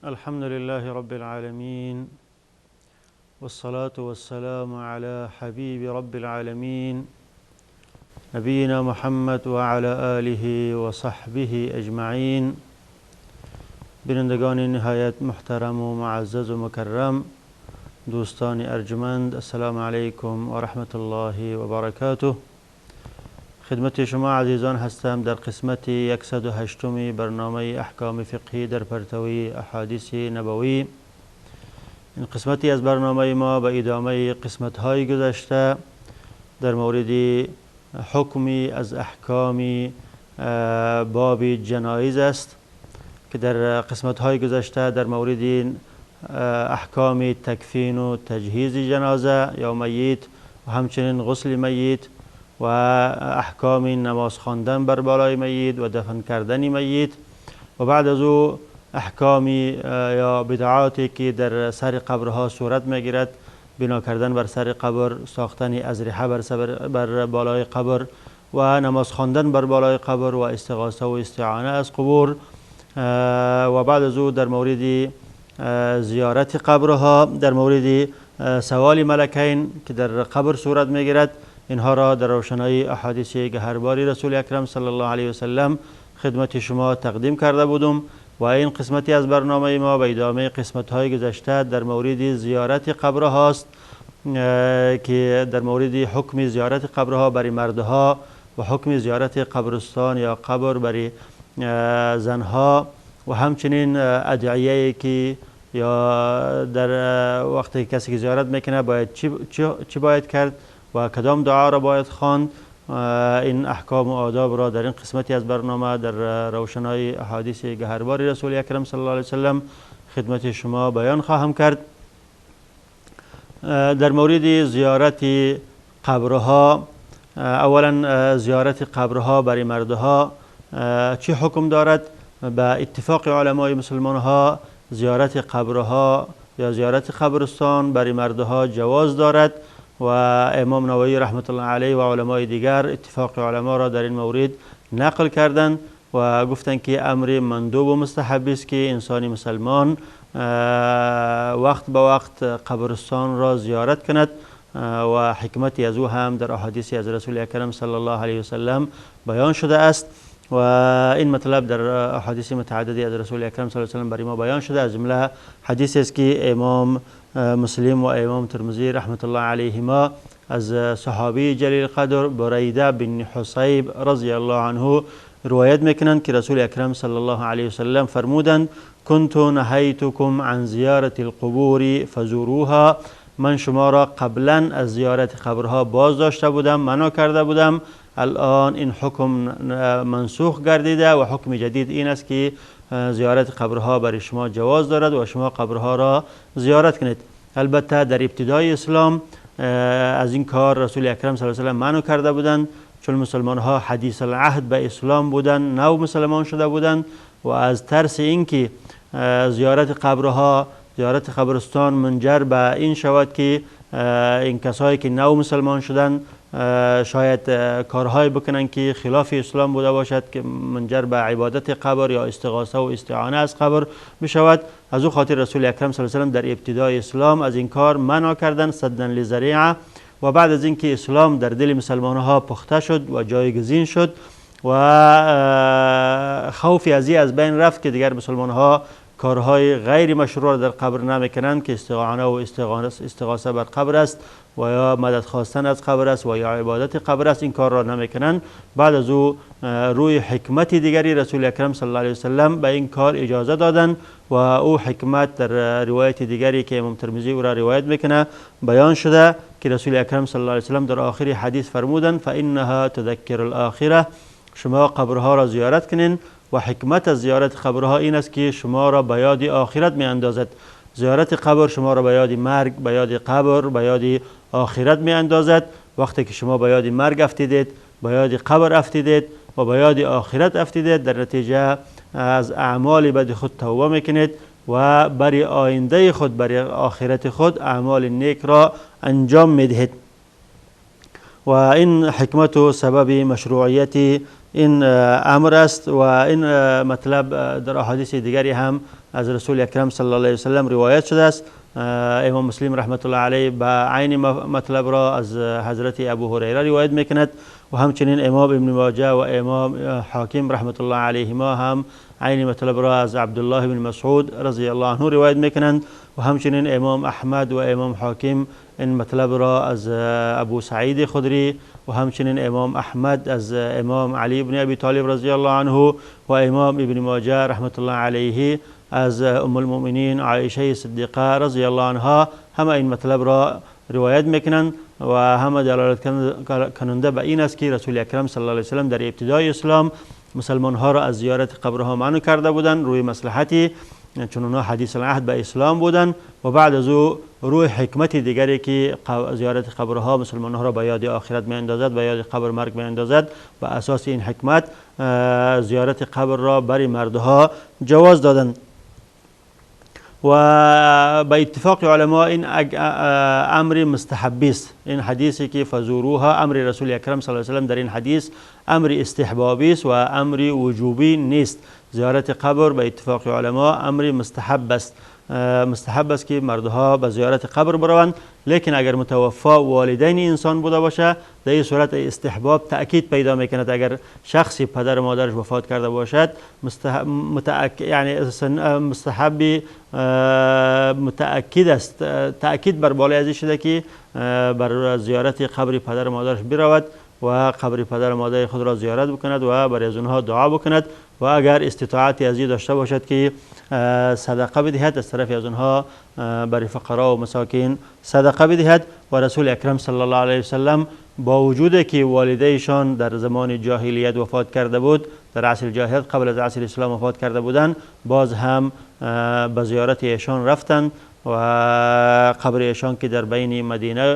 الحمد لله رب العالمين، والصلاة والسلام على حبيب رب العالمين، نبينا محمد وعلى آله وصحبه اجمعین. بینندگان نهایت محترم و معزز و مکرم، دوستان ارجمند، السلام علیکم و رحمت الله و برکاته. خدمت شما عزیزان هستم در قسمت 108 برنامه احکام فقهی در پرتوی احادیث نبوی. این قسمتی از برنامه ما به ادامه قسمت های گذشته در مورد حکمی از احکام باب جنایز است که در قسمت های گذشته در مورد احکام تکفین و تجهیز جنازه یا میت و همچنین غسل میت و احکام نماز خواندن بر بالای میت و دفن کردن میت و بعد از او احکام یا بدعاتی که در سر قبرها صورت میگیرد، بنا کردن بر سر قبر، ساختن اضریحه بر بالای قبر و نماز خواندن بر بالای قبر و استغاثه و استعانه از قبور و بعد از او در مورد زیارت قبرها، در مورد سوال ملکین که در قبر صورت میگیرد، اینها را در روشنایی احادیث گهرباری رسول اکرم صلی الله علیه و سلم خدمت شما تقدیم کرده بودم. و این قسمتی از برنامه ما به ادامه قسمت های گذشته در مورد زیارت قبرهاست که در مورد حکم زیارت قبرها برای مردها و حکم زیارت قبرستان یا قبر برای زنها و همچنین ادعیه‌ای که یا در وقتی کسی که زیارت میکنه باید چی باید کرد و کدام دعا را باید خواند، این احکام و آداب را در این قسمتی از برنامه در روشنای احادیث گهربار رسول اکرم صلی الله علیه وسلم خدمت شما بیان خواهم کرد. در مورد زیارت قبرها، اولا زیارت قبرها برای مردها چه حکم دارد؟ به اتفاق علمای مسلمان ها زیارت قبرها یا زیارت قبرستان برای مردها جواز دارد و امام نووی رحمت الله علیه و علمای دیگر اتفاق علما را در این مورد نقل کردند و گفتند که امر مندوب و مستحب است که انسان مسلمان وقت به وقت قبرستان را زیارت کند و حکمتی از او هم در احادیث از رسول اکرم صلی الله علیه و سلم بیان شده است و این مطلب در احادیث متعددی از رسول اکرم صلی الله علیه و سلم برای ما بیان شده. از جمله حدیث است که امام مسلم و امام ترمذی رحمت الله علیهما از صحابی جلیل قدر بریده بن حصیب رضی الله عنه روایت میکنند که رسول اکرم صلی الله علیه و سلم فرمودند: كنت نهیتکم عن زیارت القبور فزوروها. من شما را قبلا از زیارت قبرها باز داشته بودم، منع کرده بودم، الان این حکم منسوخ گردیده و حکم جدید این است که زیارت قبرها برای شما جواز دارد و شما قبرها را زیارت کنید. البته در ابتدای اسلام از این کار رسول اکرم صلی الله علیه و سلم منع کرده بودند، چون مسلمان ها حدیث العهد به اسلام بودند، نو مسلمان شده بودند و از ترس اینکه زیارت قبرها، زیارت قبرستان منجر به این شود که این کسایی که نو مسلمان شدند شاید کارهای بکنن که خلاف اسلام بوده باشد که منجر به عبادت قبر یا استغاثه و استعانه از قبر بشود، از او خاطر رسول اکرم صلی الله علیه و سلم در ابتدای اسلام از این کار منع کردن، سدن لذریعه. و بعد از اینکه اسلام در دل مسلمان ها پخته شد و جایگزین شد و خوفی از این از بین رفت که دیگر مسلمان ها کارهای غیر مشروع در قبر نمیکنند که استعانه و استغاثه بر قبر است و یا مدد خواستن از قبر است و یا عبادت قبر است، این کار را نمیکنند. بعد از او روی حکمت دیگری رسول اکرم صلی الله علیه و سلم به این کار اجازه دادند و او حکمت در روایت دیگری که امام ترمذی او را روایت میکنه بیان شده که رسول اکرم صلی الله علیه و سلم در آخر حدیث فرمودند: فانها تذکر الاخره. شما قبرها را زیارت کنین و حکمت از زیارت قبرها این است که شما را به یاد آخرت می اندازد. زیارت قبر شما را به یاد مرگ، به یاد قبر، به یاد آخرت می اندازد. وقتی که شما به یاد مرگ افتیدید، به یاد قبر افتیدید و به یاد آخرت افتیدید، در نتیجه از اعمال بد خود توبه میکنید و برای آینده خود، برای آخرت خود اعمال نیک را انجام میدهید. و این حکمت و سبب مشروعیت این امر است و این مطلب در احادیث دیگری هم از رسول اکرم صلی الله علیه وسلم روایت شده است. امام مسلم رحمت الله علیه به عین مطلب را از حضرت ابو هریره روایت میکند و همچنین امام ابن ماجه و امام حاکم رحمت الله علیهما هم عین مطلب را از عبدالله بن مسعود رضی الله عنه روایت میکنند و همچنین امام احمد و امام حاکم این مطلب را از ابو سعید خدری و همچنین امام احمد از امام علی بن ابی طالب رضی الله عنه و امام ابن ماجه رحمت الله علیه از ام المؤمنین عایشه صدیقه رضی الله عنها همه این مطلب را روایت میکنند و همه دلالت کننده به این است که رسول اکرم صلی الله علیه وسلم در ابتدای اسلام مسلمان ها را از زیارت قبرها منع کرده بودند روی مصلحتی، چون اونها حدیث العهد به اسلام بودند و بعد از او روی حکمت دیگری که زیارت قبرها مسلمان ها را به یاد آخرت می اندازد، به یاد قبر مرگ می اندازد، به اساس این حکمت زیارت قبر را برای مردها جواز دادند. و به اتفاق علما این امر مستحبی است. این حدیثی که فزوروها امر رسول اکرم صلی الله علیه و سلم در این حدیث امر استحبابی است و امر وجوبی نیست. زیارت قبر به اتفاق علما امر مستحب است. مستحب است که مردها به زیارت قبر بروند، لیکن اگر متوفا والدین انسان بوده باشه در این صورت استحباب تأکید پیدا میکند. اگر شخصی پدر و مادرش وفات کرده باشد یعنی مستحب متأکد است، تأکید بر بالای از شده که بر زیارت قبر پدر و مادرش برود و قبر پدر و مادر خود را زیارت بکند و برای از اونها دعا بکند و اگر استطاعت از داشته باشد که صدقه بدهد از طرف از اونها برای فقرا و مساکین صدقه بدهد. و رسول اکرم صلی الله علیه وسلم با وجود که والدیشان در زمان جاهلیت وفات کرده بود، در عصر جاهلیت قبل از عصر اسلام وفات کرده بودند، باز هم به زیارت ایشان رفتند و قبر ایشان که در بین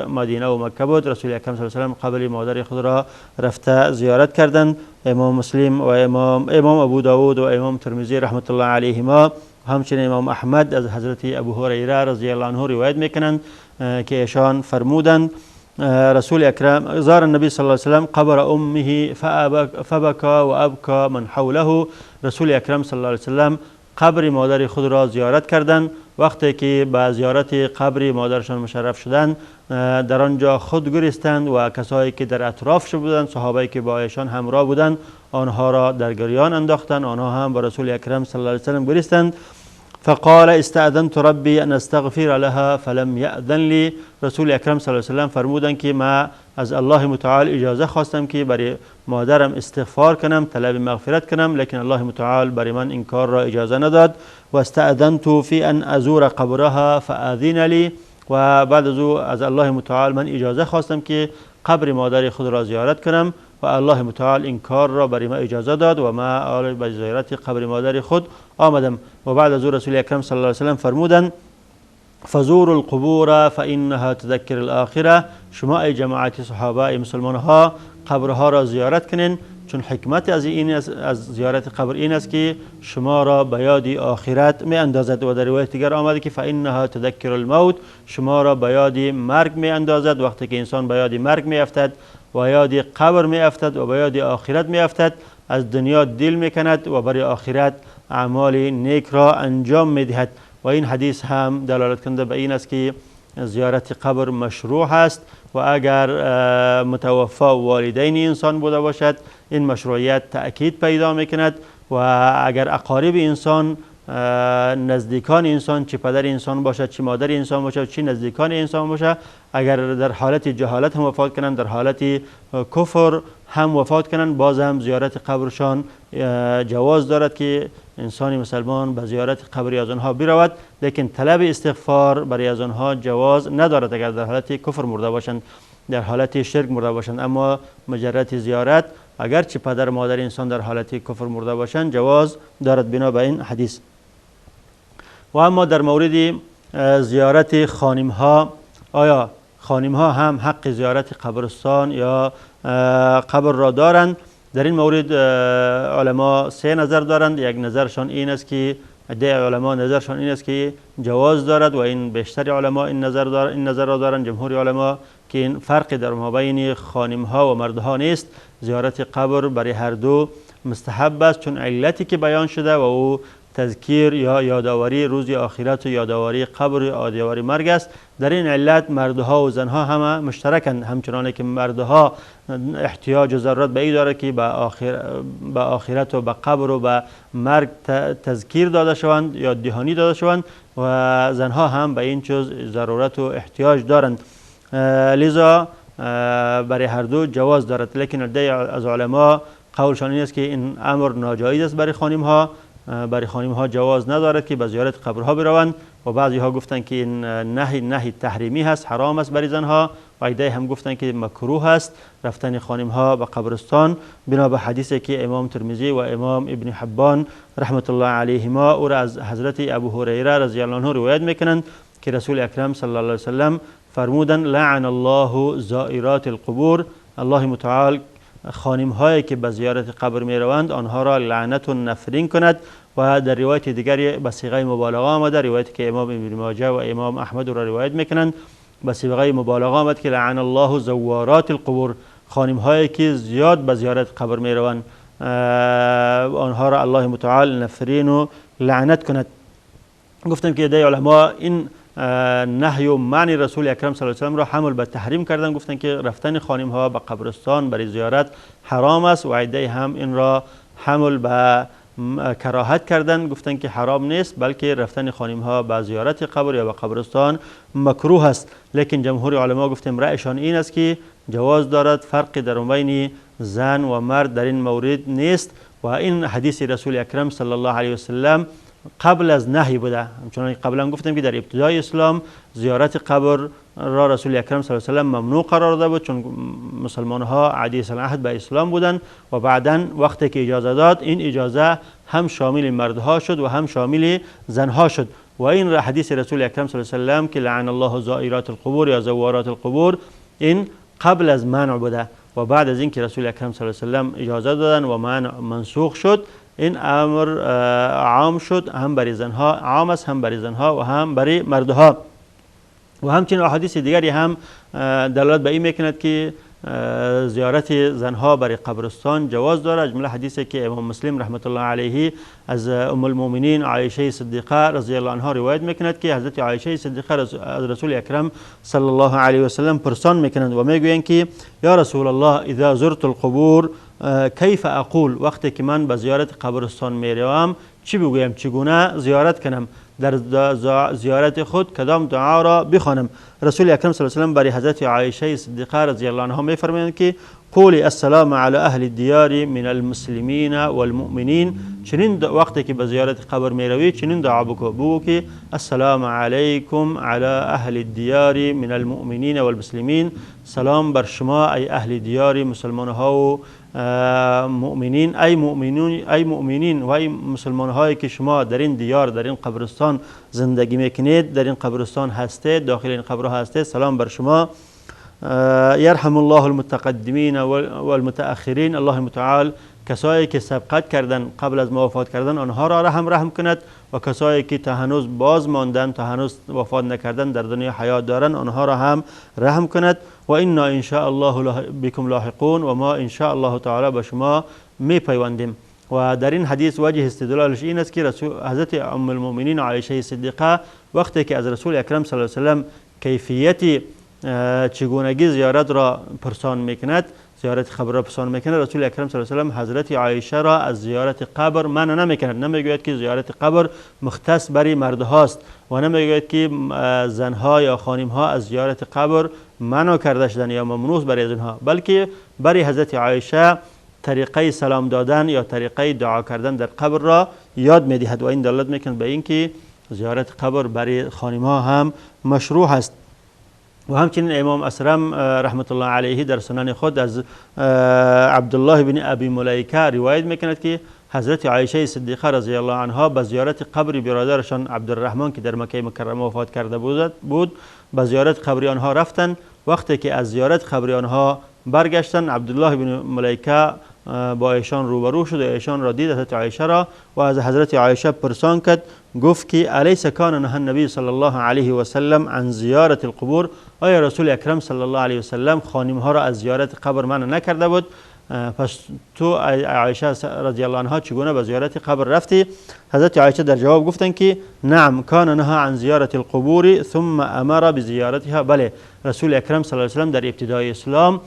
مدینه و مکه بود، رسول اکرم صلی الله علیه و سلم قبر مادر خود را رفته زیارت کردند. امام مسلم و امام ابو داود و امام ترمذی رحمت الله علیهما همچنین امام احمد از حضرت ابو هریره رضی الله عنه روایت میکنند که ایشان فرمودند رسول اکرم زار النبی صلی الله علیه و سلم قبر امه فبکا و ابکا من حوله. رسول اکرم صلی الله علیه و سلم قبر مادر خود را زیارت کردند. وقتی که به زیارت قبر مادرشان مشرف شدند در آنجا خود گریستند و کسایی که در اطراف بودند، صحابایی که با ایشان همراه بودند، آنها را در گریان انداختند. آنها هم با رسول اکرم صلی الله علیه و سلم گریستند. فقال استأذنت ربی ان استغفر لها فلم یأذن لی. رسول اکرم صلی الله علیه و سلم فرمودند که ما از الله متعال اجازه خواستم که برای مادرم استغفار کنم، طلب مغفرت کنم، لیکن الله متعال برای من این کار را اجازه نداد. و استأذنت فی ان ازور قبرها فأذن لی. و بعد از او از الله متعال من اجازه خواستم که قبر مادر خود را زیارت کنم و الله متعال این کار را برای ما اجازه داد و ما به زیارت قبر مادر خود آمدم. و بعد از او رسول اکرم صلی الله علیه و سلم فرمودند فزوروا القبور فانها تذکر الاخره. شما ای جماعت صحابه، ای مسلمان ها، قبرها را زیارت کنین، چون حکمت از این از زیارت قبر این است که شما را به یاد آخرت می اندازد. و در روایت دیگر آمده که فانها تذکر الموت، شما را به یاد مرگ می اندازد. وقتی که انسان به یاد مرگ می افتد و یاد قبر می افتد و به یاد آخرت می افتد، از دنیا دل می کند و برای آخرت اعمال نیک را انجام می دهد. و این حدیث هم دلالت کننده به این است که زیارت قبر مشروع است و اگر متوفا والدین انسان بوده باشد این مشروعیت تأکید پیدا میکند و اگر اقارب انسان، نزدیکان انسان، چه پدر انسان باشد، چه مادر انسان باشد، چه نزدیکان انسان باشد، اگر در حالت جهالت هم وفات کنند، در حالت کفر هم وفات کنند، باز هم زیارت قبرشان جواز دارد که انسان مسلمان به زیارت قبری از آنها برود، لیکن طلب استغفار برای از آنها جواز ندارد اگر در حالت کفر مرده باشند، در حالت شرک مرده باشند. اما مجرد زیارت اگرچه پدر مادر انسان در حالت کفر مرده باشند جواز دارد بنا به این حدیث. و اما در مورد زیارت خانم ها، آیا خانم ها هم حق زیارت قبرستان یا قبر را دارند؟ در این مورد علما سه نظر دارند. یک نظرشان این است که عده علما نظرشان این است که جواز دارد و این بیشتر علما این نظر را دارند، جمهور علما، که این فرق در مابین خانم ها و مردها نیست. زیارت قبر برای هر دو مستحب است، چون علتی که بیان شده و او تذکیر یا یادآوری روز آخرت و یادآوری قبر و یادآوری مرگ است. در این علت مردها و زنها همه مشترکند، همچنان که مردها احتیاج و ضرورت به این داره که به آخرت و به قبر و به مرگ تذکیر داده شوند یا دهانی داده شوند، و زنها هم به این چیز ضرورت و احتیاج دارند، لذا برای هر دو جواز دارد. لیکن عده از علما قولشان این است که این امر ناجایز است برای خانم ها، برای خانم ها جواز ندارد که به زیارت قبرها بروند، و بعضی ها گفتند که این نهی تحریمی هست، حرام است برای زنها، و عده هم گفتند که مکروه است رفتن خانم ها به قبرستان، بنا به حدیثی که امام ترمذی و امام ابن حبان رحمت الله علیهما او را از حضرت ابو هریره رضی الله عنه روایت میکنند که رسول اکرم صلی الله علیه وسلم فرمودند لعن الله زائرات القبور، الله متعال خانم هایی که به زیارت قبر می روند آنها را لعنت و نفرین کند. و در روایت دیگری به صیغه مبالغه آمده، روایتی که امام ابن ماجه و امام احمد را روایت میکنند، به صیغه مبالغه آمد که لعن الله زوارات القبور، خانم هایی که زیاد به زیارت قبر می روند آنها را الله متعال نفرین و لعنت کند. گفتم که عده علما این نهی و معنی رسول اکرم صلی الله علیه و سلم را حمل به تحریم کردن، گفتن که رفتن خانم ها به قبرستان برای زیارت حرام است، و عده هم این را حمل به کراهت کردن، گفتن که حرام نیست بلکه رفتن خانم ها به زیارت قبر یا به قبرستان مکروه است. لیکن جمهور علما گفتیم رأیشان این است که جواز دارد، فرق در بین زن و مرد در این مورد نیست، و این حدیث رسول اکرم صلی الله علیه و سلم قبل از نهی بوده. همچنان قبلا گفتیم که در ابتدای اسلام زیارت قبر را رسول اکرم صلی الله علیه و سلم ممنوع قرار داده بود، چون مسلمان ها حدیث العهد به اسلام بودند، و بعدا وقتی که اجازه داد این اجازه هم شامل مردها شد و هم شامل زنها شد. و این حدیث رسول اکرم صلی الله علیه و سلم که لعن الله زائرات القبور یا زوارات القبور، این قبل از منع بوده، و بعد از اینکه رسول اکرم صلی الله علیه و سلم اجازه دادن و منع منسوخ شد، این امر عام شد، هم برای زنها عام است، هم برای زنها و هم برای مردها. و همچنین احادیث دیگری هم دلالت به این میکند که زیارت زنها برای قبرستان جواز دارد. جمله حدیثی که امام مسلم رحمت الله علیه از ام المؤمنین عایشه صدیقه رضی الله عنها روایت میکند که حضرت عایشه صدیقه از رسول اکرم صلی الله علیه و سلم پرسان میکنند و میگویند که یا رسول الله اذا زرت القبور کیف اقول، وقتی که من به زیارت قبرستان میروم چی بگویم، چگونه زیارت کنم، در زیارت خود کدام دعا را بخوانم؟ رسول اکرم صلی الله علیه و سلم برای حضرت عایشه صدیقه رضی الله عنها میفرمایند که قولی السلام علی اهل الدیار من المسلمین والمؤمنین، چنین وقتی که به زیارت قبر میروی چنین دعا بکو، بگو که السلام علیکم علی اهل الدیار من المؤمنین والمسلمین، سلام بر شما ای اهل دیار مسلمان ها و مؤمنین، ای مؤمنون، ای مؤمنین و ای مسلمان هایی که شما در این دیار، در این قبرستان زندگی میکنید، در این قبرستان هستید، داخل این قبرها هستید، سلام بر شما. یرحم الله المتقدمین والمتأخرین، الله متعال کسایی که سبقت کردن قبل از ما وفات کردن آنها را رحم کند، و کسایی که تا هنوز باز ماندن، تا هنوز وفات نکردن، در دنیا حیات دارن، آنها را هم رحم کند. و انا ان شاء الله بكم لاحقون، و ما ان شاء الله تعالی به شما میپیوندیم. و در این حدیث وجه استدلالش این است که حضرت ام المؤمنین عایشه صدیقه وقتی که از رسول اکرم صلی الله علیه و سلم کیفیت چگونگی زیارت را پرسان میکند، زیارت قبر را پرسان میکند، رسول اکرم صلی الله علیه و سلم حضرت عایشه را از زیارت قبر منع نمیکند، نمیگوید که زیارت قبر مختص برای مردهاست و نمیگوید که زنها یا خانمها از زیارت قبر منع کرده شدن یا ممنوع برای زنها، بلکه برای حضرت عایشه طریقه سلام دادن یا طریقه دعا کردن در قبر را یاد میدهد و این دلالت میکند به اینکه زیارت قبر برای خانمها هم مشروع است. و همچنین امام اسرم رحمت الله علیه در سنن خود از عبدالله بن ابی ملیکه روایت میکند که حضرت عایشه صدیقه رضی الله عنها به زیارت قبر برادرشان عبدالرحمن که در مکه مکرمه وفات کرده بود به زیارت قبر آنها رفتند. وقتی که از زیارت قبر آنها برگشتند، عبدالله بن ملیکه با ایشان روبرو شد و ایشان را دید، حضرت عایشه را، و از حضرت عایشه پرسان کرد، گفت که الیس کان نهی النبی صلی الله علیه و سلم عن زیارت القبور؟ آیا رسول اکرم صلی الله علیه و سلم خانم ها را از زیارت قبر منع نکرده بود؟ پس تو عایشه رضی الله عنها چگونه به زیارت قبر رفتی؟ حضرت عایشه در جواب گفتند که نعم کان نهى عن زیارت القبور ثم امر بزیارتها. بله، رسول اکرم صلی الله علیه و سلم در ابتدای اسلام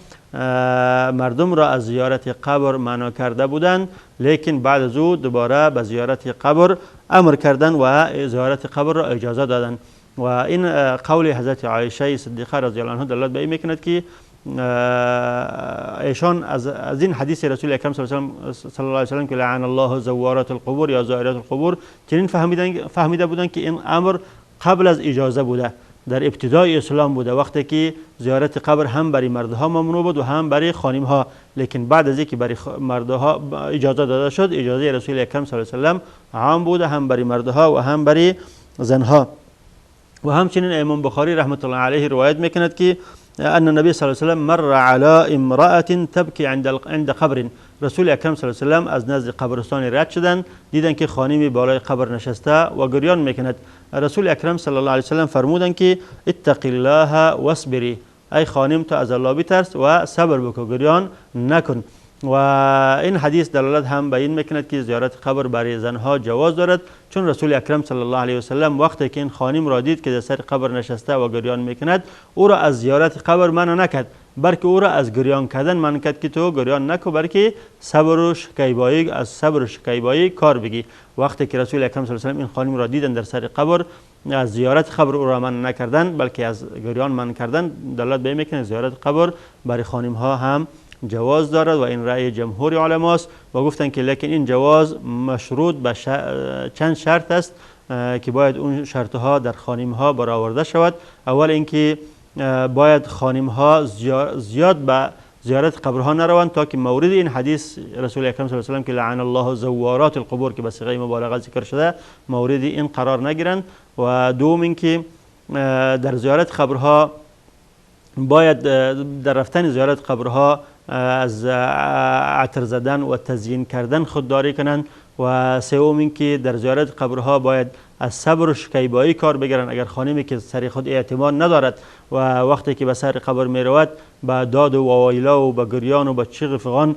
مردم را از زیارت قبر منع کرده بودند، لیکن بعد از او دوباره به زیارت قبر امر کردند و زیارت قبر را اجازه دادند. و این قول حضرت عایشه صدیقه رضی الله عنها دلالت به این میکند که ایشان از این حدیث رسول اکرم صلی الله علیه و سلم که لعن الله زوارات القبور یا زائرات القبور چنین فهمیده بودند که این امر قبل از اجازه بوده، در ابتدای اسلام بوده، وقتی که زیارت قبر هم برای مردها ممنوع بود و هم برای خانم ها، لیکن بعد از اینکه برای مردها اجازه داده شد، اجازه رسول اکرم صلی الله علیه و سلم عام بوده، هم برای مردها و هم برای زنها. و همچنین امام بخاری رحمت الله علیه روایت میکند که ان النبی صلی الله علیه و سلم مر علی امرأة تبکی عند قبر. رسول اکرم صلی الله علیه و سلم از نزد قبرستان رد شدند، دیدند که خانمی بالای قبر نشسته و گریان میکند. رسول اکرم صلی الله علیه و سلم فرمودند که اتق الله واصبری، ای خانم تو از الله بترس و صبر بکن، گریان نکن. و این حدیث دلالت هم به این میکند که زیارت قبر برای زنها جواز دارد، چون رسول اکرم صلی الله علیه و سلم وقتی که این خانم را دید که در سر قبر نشسته و گریان میکند، او را از زیارت قبر منع نکرد، بلکه او را از گریان کردن منع کرد که تو گریان نکن، بلکه صبر و شکیبایی، از صبر و شکیبایی کار بگی. وقتی که رسول اکرم صلی الله علیه و سلم این خانم را دیدن در سر قبر، از زیارت قبر او را منع نکردن، بلکه از گریان منع کردن، دلالت به این میکند زیارت قبر برای خانم ها هم جواز دارد و این رأی جمهور علماست. و گفتن که لیکن این جواز مشروط به چند شرط است که باید اون شرطها در خانم ها برآورده شود. اول اینکه باید خانم ها زیاد به زیارت قبرها نروند تا که مورد این حدیث رسول اکرم صلی الله علیه و سلم که لعن الله زوارات القبور که به صیغه مبالغه ذکر شده مورد این قرار نگیرند. و دوم اینکه در زیارت قبرها باید در رفتن زیارت قبرها از عطر زدن و تزیین کردن خودداری کنند. و سوم اینکه در زیارت قبرها باید از صبر و شکیبایی کار بگیرند. اگر خانمی که سر خود اعتماد ندارد و وقتی که به سر قبر می رود به داد و وایلا و به گریان و به چیغ فغان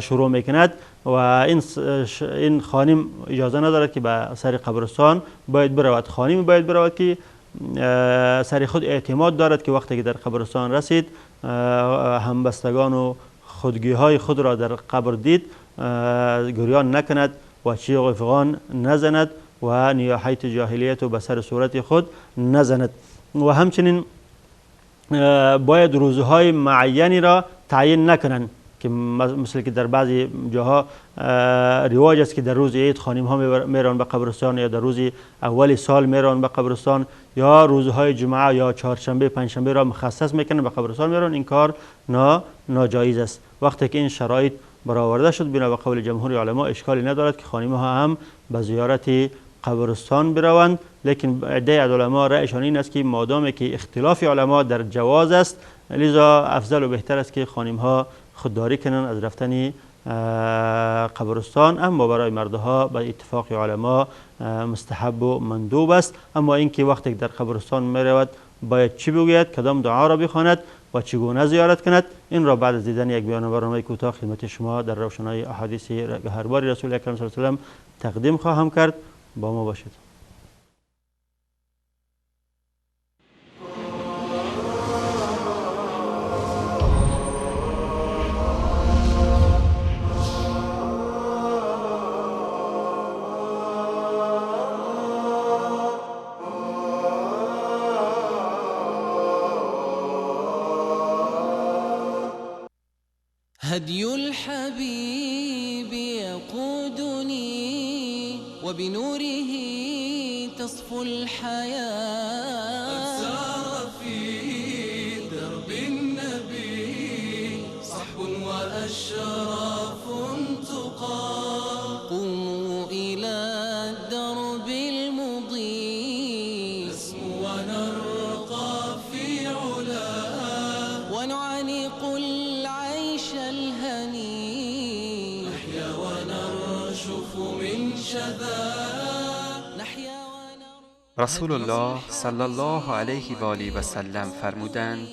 شروع میکند و این خانم اجازه ندارد که به سر قبرستان باید برود. خانمی باید برود که سر خود اعتماد دارد که وقتی که در قبرستان رسید همبستگان و خودگی های خود را در قبر دید گریان نکند و چیغ و فغان نزند و نیاحیت جاهلیت و به سر صورت خود نزند. و همچنین باید روزهای معینی را تعیین نکنند که مثل که در بعضی جاها رواج است که در روز عید خانم ها میرن به قبرستان یا در روز اول سال میرن به قبرستان یا روزهای جمعه یا چهارشنبه پنجشنبه را مخصص میکنن به قبرستان میرن. این کار ناجایز است. وقتی که این شرایط برآورده شد بنا به قول جمهور علما اشکالی ندارد که خانم ها هم به زیارت قبرستان بروند، لیکن عده از علما رأیشان این است که مادام که اختلاف علما در جواز است لذا افضل و بهتر است که خانم ها خودداری کنند از رفتن قبرستان. اما برای مردها به اتفاق علما مستحب و مندوب است. اما اینکه وقتی در قبرستان میرود باید چی بگوید، کدام دعا را بخواند و چگونه زیارت کند، این را بعد از دیدن یک بیان برنامه کوتاه خدمت شما در روشنای احادیث گهربار رسول اکرم صلی الله علیه و سلم تقدیم خواهم کرد. با ما باشید. هدي الحبيب يقودني وبنوره تصفو الحياة. قد سار في درب النبي صحب وأشراف تقى. قوموا إلى الدرب المضيء نسمو ونرقى في علا ونعانق العيش الهني. رسول الله صلی الله علیه و آله و سلم فرمودند: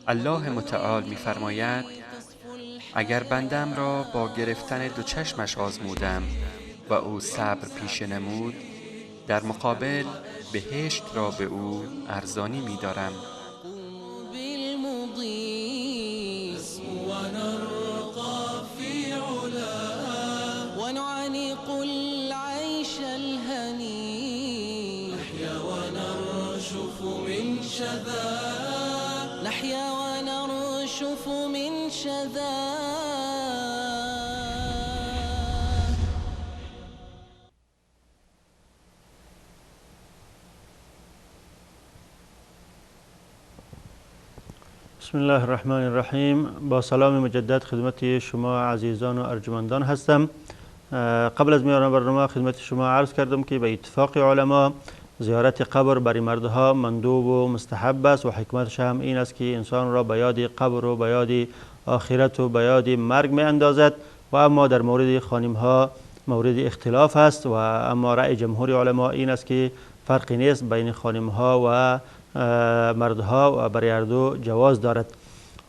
الله متعال می‌فرماید اگر بندم را با گرفتن دو چشمش آزمودم و او صبر پیشه نمود، در مقابل بهشت را به او ارزانی می‌دارم. نحيا ونرشف من شذا. بسم الله الرحمن الرحیم. با سلام مجدد خدمت شما عزیزان و ارجمندان هستم. قبل از میان برنامه خدمت شما عرض کردم که به اتفاق علما زیارت قبر برای مردها مندوب و مستحب است و حکمتش هم این است که انسان را به یاد قبر و به یاد آخرت و به یاد مرگ می اندازد. و اما در مورد خانم ها مورد اختلاف است و اما رأی جمهور علما این است که فرقی نیست بین خانم ها و مردها و برای هر دو جواز دارد.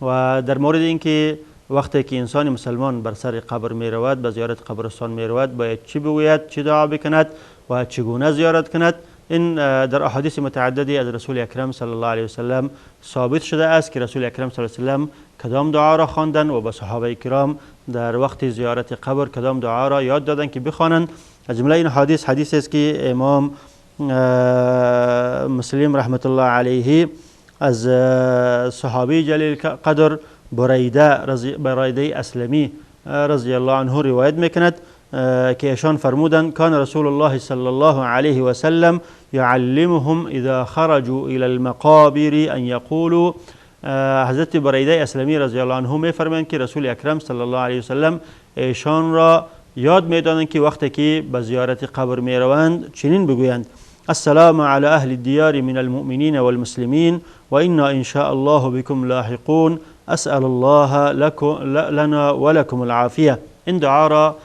و در مورد اینکه وقتی که انسان مسلمان بر سر قبر می رود، به زیارت قبرستان می رود، باید چی بگوید، چی دعا بکند و چگونه زیارت کند، این در احادیث متعددی از رسول اکرم صلی الله علیه و سلم ثابت شده است که رسول اکرم صلی الله علیه و سلم کدام دعا را خواندند و به صحابه کرام در وقت زیارت قبر کدام دعا را یاد دادند که بخوانند. از جمله این حدیث حدیث است که امام مسلم رحمت الله علیه از صحابی جلیل قدر بریده اسلمی رضی الله عنه روایت میکند که ایشان فرمودند: کان رسول الله صلی الله علیه و سلم یعلمهم اذا خرجوا الى المقابر ان یقولوا. حضرت بریده اسلمی رضی الله عنه میفرمایند که رسول اکرم صلی الله علیه و سلم ایشان را یاد میدادند که وقتی که به زیارت قبر میروند چنین بگویند: السلام على اهل الديار من المؤمنین والمسلمین وإنا ان شاء الله بكم لاحقون اسأل الله لنا ولكم العافیه. این دعا را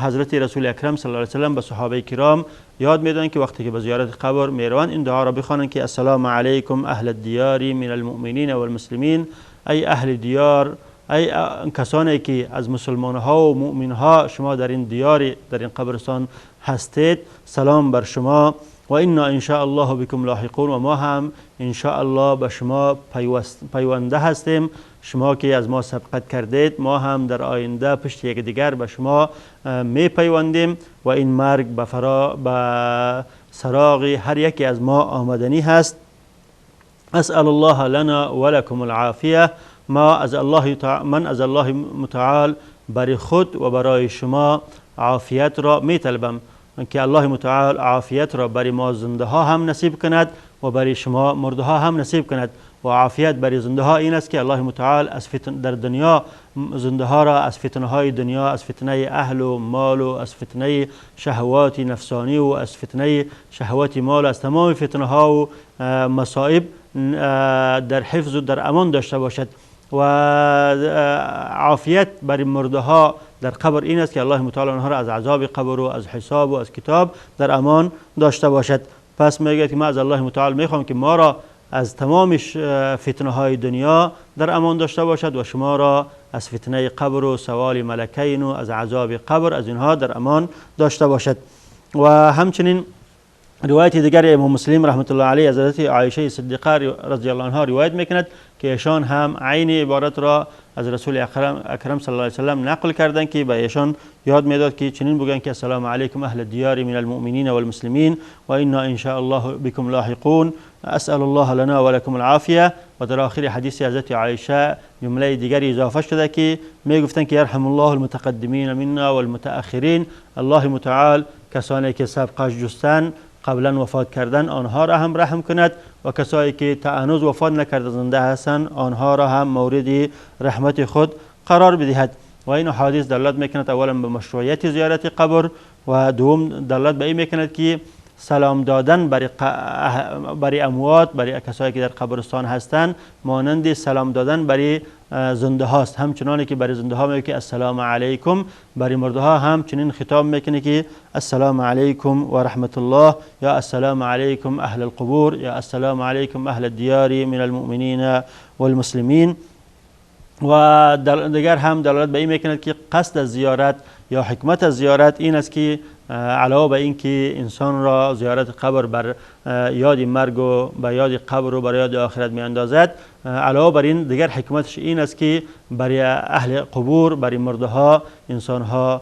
حضرت رسول اکرم صلی الله علیه و سلم به صحابه کرام یاد میدادند که وقتی که به زیارت قبر میروند این دعا را بخوانند که السلام علیکم اهل الدیار من المؤمنین والمسلمین، ای اهل دیار، ای کسانی که از مسلمان ها و مؤمن ها شما در این دیار، در این قبرستان هستید، سلام بر شما و انا ان شاء الله بكم لاحقون، و ما هم ان شاء الله به شما پیونده هستیم، شما که از ما سبقت کردید ما هم در آینده پشت یکدیگر به شما می پیوندیم و این مرگ به سراغ هر یکی از ما آمدنی هست. اسأل الله لنا ولكم العافیه. ما از الله من از الله متعال برای خود و برای شما عافیت را می طلبم که الله متعال عافیت را برای ما زنده ها هم نصیب کند و برای شما مرده ها هم نصیب کند. و عافیت برای زنده ها این است که الله متعال از فتن در دنیا زنده ها را از فتنه های دنیا، از فتنه اهل و مال و از فتنه شهوات نفسانی و از فتنه شهوات مال، از تمام فتنه ها و مصائب در حفظ و در امان داشته باشد. و عافیت برای مرده ها در قبر این است که الله متعال آنها را از عذاب قبر و از حساب و از کتاب در امان داشته باشد. پس میگه که ما از الله متعال میخوام که ما را از تمام فتنه های دنیا در امان داشته باشد و شما را از فتنه قبر و سوال ملکین و از عذاب قبر، از اینها در امان داشته باشد. و همچنین روایت دیگر امام مسلم رحمت الله علیه از حضرت عایشه صدیقه رضی الله عنها روایت میکند که ایشان هم عین عبارت را از رسول اکرم صلی الله علیه و سلم نقل کردند که به ایشان یاد میداد که چنین بگن که السلام علیکم اهل الدیار من المؤمنین والمسلمین و انا ان شاء الله بكم لاحقون اسأل الله لنا ولكم العافیه. و در آخر حدیث حضرت عایشه جمله دیگری اضافه شده که میگفتند که یرحم الله المتقدمین منا والمتأخرین، الله متعال کسانی که سبقش جستن قبلا وفات کردن آنها را هم رحم کند و کسایی که تا هنوز وفات نکرده زنده هستند آنها را هم مورد رحمت خود قرار بدهد. و این حدیث دلالت میکند اولا به مشروعیت زیارت قبر و دوم دلالت به این میکند که سلام دادن برای اموات، برای کسایی که در قبرستان هستند، مانند سلام دادن برای زنده هاست. همچنانی که برای زنده ها میگه که السلام علیکم، برای مرده ها هم چنین خطاب میکنه که السلام علیکم و رحمت الله، یا السلام علیکم اهل القبور، یا السلام علیکم اهل الدیار من المؤمنین والمسلمین. و دیگر هم دلالت به این میکند که قصد زیارت یا حکمت زیارت این است که علاوه بر این که انسان را زیارت قبر بر یاد مرگ و بر یاد قبر و بر یاد آخرت می اندازد، علاوه بر این دیگر حکمتش این است که برای اهل قبور، برای مرده ها، انسان ها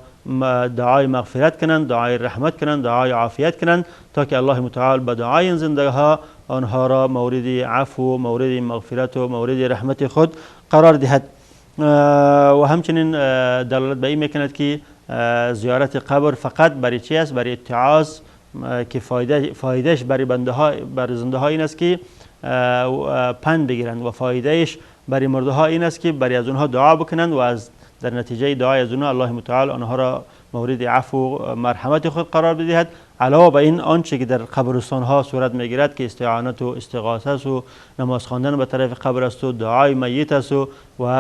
دعای مغفرت کنند، دعای رحمت کنند، دعای عافیت کنند، تا که الله متعال به دعای این زنده ها آنها را مورد عفو، مورد مغفرت و مورد رحمت خود قرار دهد. و همچنین دلالت به این میکند که زیارت قبر فقط برای چی است؟ برای اتعاظ، که فایدهش برای بنده ها، برای زنده ها این است که پند بگیرند، و فایدهش برای مرده ها این است که برای از اونها دعا بکنند و از در نتیجه دعای از اونها الله متعال آنها را مورد عفو و مرحمت خود قرار بدهد. علاوه بر این آنچه که در قبرستان ها صورت میگیرد که استعانت و استغاثه است و نماز خواندن به طرف قبر است و دعای میت است و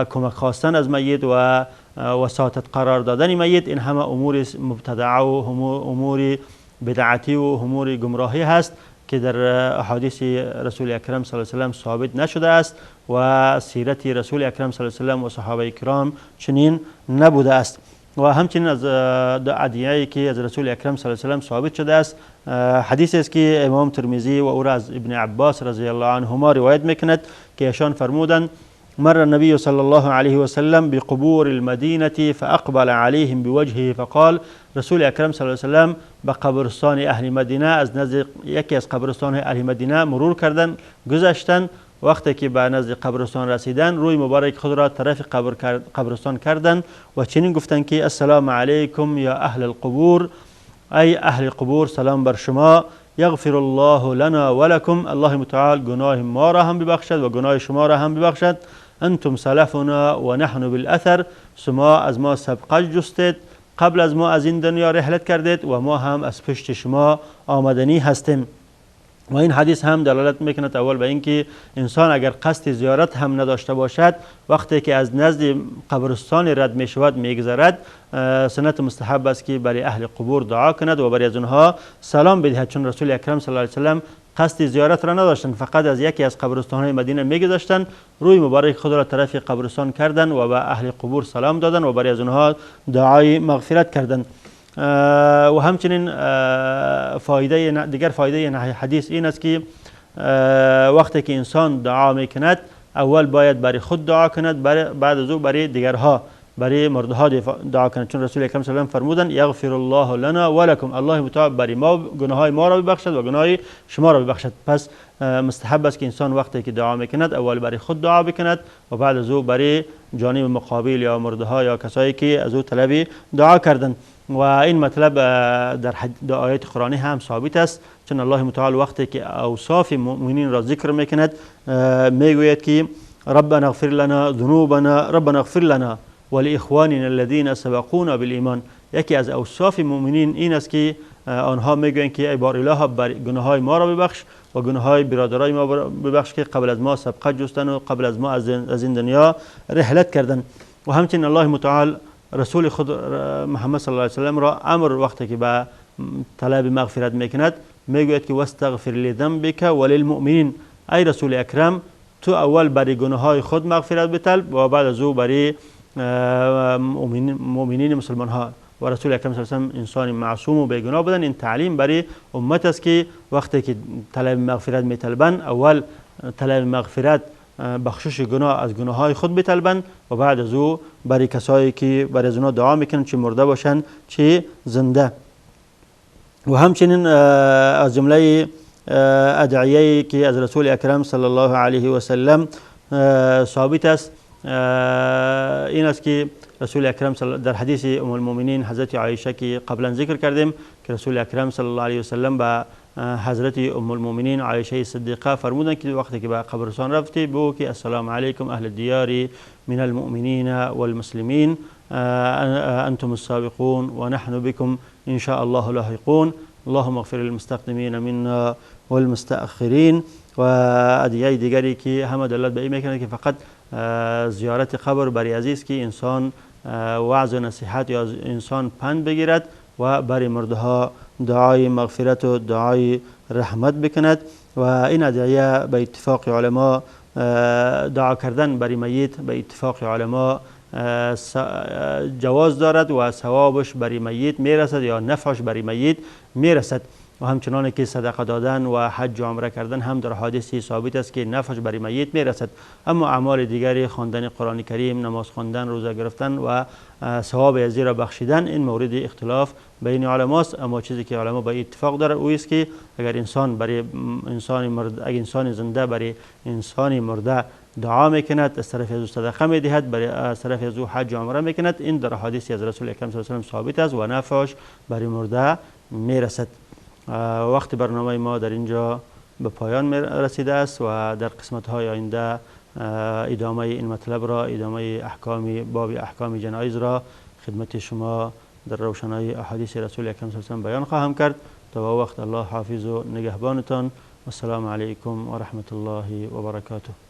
کمک خواستن از میت و وساطت قرار دادن میت، این همه امور مبتدعه و امور بدعتی و امور گمراهی هست که در احادیث رسول اکرم صلی الله علیه و سلم ثابت نشده است و سیرت رسول اکرم صلی الله علیه و سلم و صحابه کرام چنین نبوده است. و همچنین از ادعیه‌ای که از رسول اکرم صلی الله علیه و سلم ثابت شده است، حدیث است که امام ترمذی و او را از ابن عباس رضی الله عنهما روایت میکند که ایشان فرمودند: مر النبي صلى الله عليه وسلم بقبور المدينة فأقبل عليهم بوجهه فقال. رسول اکرم صلی الله علیه و سلم به قبرستان اهل مدینه، از نزد یکی از قبرستان اهل مدینه مرور کردند، گذشتند. وقتی که به نزد قبرستان رسیدند، روی مبارک خود را طرف قبرستان کردند و چنین گفتند که السلام علیکم یا اهل القبور، ای اهل قبور سلام بر شما، یغفر الله لنا ولکم، الله متعال گناه ما را هم ببخشد و گناه شما را هم ببخشد. انتم سلفنا و نحن بالاثر، شما از ما سبقت جستید، قبل از ما از این دنیا رحلت کردید و ما هم از پشت شما آمدنی هستیم. و این حدیث هم دلالت میکند اول به اینکه انسان اگر قصد زیارت هم نداشته باشد، وقتی که از نزد قبرستان رد میشود میگذرد، سنت مستحب است که برای اهل قبور دعا کند و برای از آنها سلام بدهد، چون رسول اکرم صلی الله علیه و سلم قصد زیارت را نداشتند، فقط از یکی از قبرستان‌های مدینه میگذشتند، روی مبارک خود را طرف قبرستان کردند و به اهل قبور سلام دادند و برای از آنها دعای مغفرت کردند. و همچنین فایده دیگر، فایده این حدیث این است که وقتی که انسان دعا میکند، اول باید برای خود دعا کند، بعد از او برای دیگرها، برای مردها دعا کند، چون رسول اکرم صلی الله علیه و سلم فرمودند یغفر الله لنا ولکم، الله متعال برای ما گناههای ما را ببخشد و گناه شما را ببخشد. پس مستحب است که انسان وقتی که دعا میکند اول برای خود دعا بکند و بعد از او برای جانب مقابل یا مردها یا کسایی که از او طلب دعا کردند. و این مطلب در آیات قرآنی هم ثابت است، چون الله متعال وقتی که اوصاف مؤمنین را ذکر میکند میگوید که ربنا اغفر لنا ذنوبنا ربنا اغفر لنا ولإخواننا الذين سبقونا بالایمان. یکی از اوصاف مؤمنین این است که آنها میگویند که ای بار اله گناههای ما را ببخش و گناههای برادرای ما ببخش که قبل از ما سبقت جستن و قبل از ما از این دنیا رحلت کردند. و همچنین الله متعال رسول خود محمد صلی الله علیه و سلم را امر وقتی که به طلب مغفرت میکند میگوید که واستغفر لذنبک وللمؤمنین، ای رسول اکرم تو اول برای گناههای خود مغفرت بطلب و بعد از او برای مؤمنین مسلمان ها. و رسول اکرم صلی الله علیه و سلم انسان معصوم و بیگناه بودن. این تعلیم برای امت است که وقتی که طلب مغفرت میطلبند اول طلب مغفرت بخشش گناه از گناههای خود بطلبند و بعد از او برای کسایی که برای از اونا دعا میکنن، چه مرده باشند چه زنده. و همچنین از جمله ادعیه‌ای که از رسول اکرم صلی الله علیه و سلم ثابت است این است که رسول اکرم در حدیث ام المؤمنین حضرت عایشه که قبلا ذکر کردیم که رسول اکرم صلی الله علیه و سلم به حضرت ام المؤمنین عایشه صدیقه فرمودند که وقتی که به قبرستان رفتی بگو که السلام علیکم اهل الدیار من المؤمنین والمسلمین انتم السابقون و نحن بكم ان شاء الله لاحقون. اللهم اغفر للمستقدمین منا والمستأخرین. و ادعیه دیگری که همه دلالت به این میکنه که فقط زیارت قبر برای عزیز که انسان وعظ و نصیحت یا انسان پند بگیرد و برای مردها دعای مغفرت و دعای رحمت بکند. و این ادعیه به اتفاق علما، دعا کردن برای میت به اتفاق علما جواز دارد و ثوابش برای میت میرسد یا نفعش برای میت میرسد. و همچنان که صدقه دادن و حج و عمره کردن هم در حادثی ثابت است که نفعش برای میت میرسد. اما اعمال دیگری، خواندن قرآن کریم، نماز خواندن، روزه گرفتن و ثواب ازی را بخشیدن، این مورد اختلاف بین علماست. اما چیزی که علما به اتفاق داره او است که اگر انسان برای انسان مرده، اگر انسان زنده برای انسان مرده دعا میکند، از طرف از او صدقه میدهد، برای از طرف از او حج و عمره میکند، این در حدیثی از رسول اکرم صلی الله علیه و سلم ثابت است و نفعش برای مرده میرسد. وقت برنامه ما در اینجا به پایان رسیده است و در قسمت های آینده ادامه این مطلب را، ادامه احکام باب احکام جنایز را خدمت شما در روشنای احادیث رسول اکرم صلی الله علیه و سلم بیان خواهم کرد. تا وقت الله حافظ و نگهبانتان. والسلام علیکم و رحمت الله و برکاته.